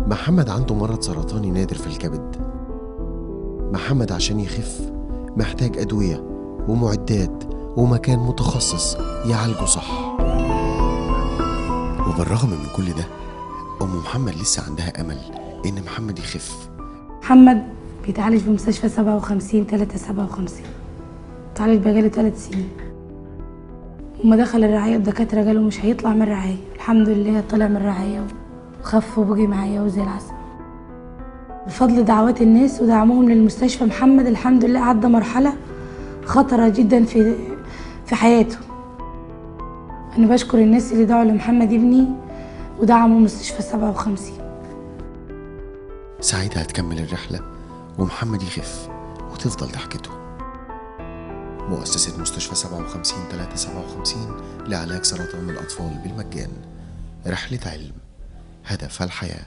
محمد عنده مرض سرطاني نادر في الكبد. محمد عشان يخف محتاج أدوية ومعدات ومكان متخصص يعالجه صح. وبالرغم من كل ده أم محمد لسه عندها أمل إن محمد يخف. محمد بيتعالج في مستشفى 57 357، بيتعالج بقاله 3 سنين. وما دخل الرعاية الدكاترة قالوا مش هيطلع من الرعاية، الحمد لله طلع من الرعاية وخف وبقي معايا وزي العسل. بفضل دعوات الناس ودعمهم للمستشفى محمد الحمد لله عدى مرحلة خطرة جدا في حياته. أنا بشكر الناس اللي دعوا لمحمد ابني ودعموا مستشفى 57. سعيدة هتكمل الرحلة ومحمد يخف وتفضل ضحكته. مؤسسة مستشفى 57 357 لعلاج سرطان الأطفال بالمجان. رحلة علم هدفها الحياة.